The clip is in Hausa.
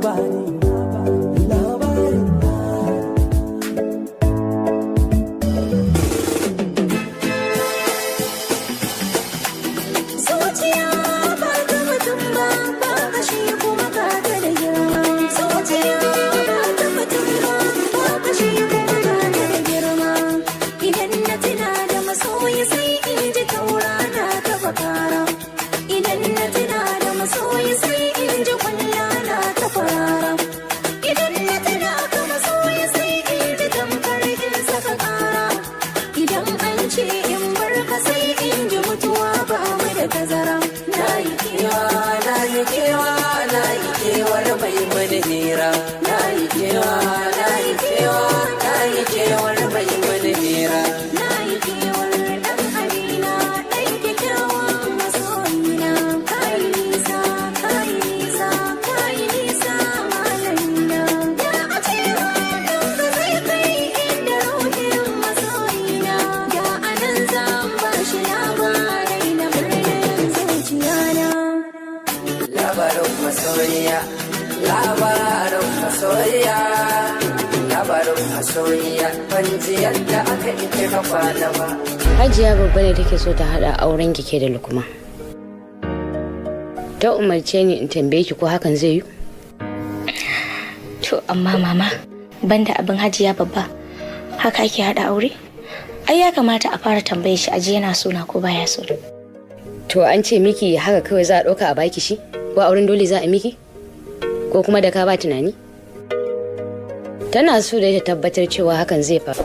Labari, labari. Zuciya ba ta mutum ba, ba kashi kuma ba ta da girma. Zuciya ba ta mutum ba, ba kashi kuma ba ta da girma. Idan na tuna da masoyi sai in ji taura na tafa kara. Idan na tuna da masoyi sai in ji kwalla na ta farara. Idan na tuna ka masoyi sai in ji tamkar in saka kara. Idan an ce in bar ka sai in ji mutuwa ba mu da tazara. Na yi kewa, Na yi kewa, na yi kewar mai mani hira. Na yi kewa, na yi kewa, na yi kewar mai mani hira. na yi kewar ɗan amina, ɗan kyakkyawan masoyina. Ka yi nisa, ka yi nisa, ka yi nisa malamina. Da a ce wannan ka zai kai inda ruhin masoyina. Da a nan zan ba shi labarai na birnin zuciyana. Labarin masoyiya, labarin masoyiya, labarin masoyiya. Ban ji yadda aka yi kika kwana ba. Hajiya babba ne take so ta haɗa auren ki ke da Lukman. Ta umarce ni in tambaye ki ko hakan zai yi? To amma mama, banda abin hajiya babba, haka ake haɗa aure? Ai ya kamata a fara tambaye shi aji yana sona ko baya so. To an ce miki haka kawai za a ɗauka a baki shi? Ko auren dole za a miki? Ko kuma da ka ba tunani? Tana so da ta tabbatar cewa hakan zai faru.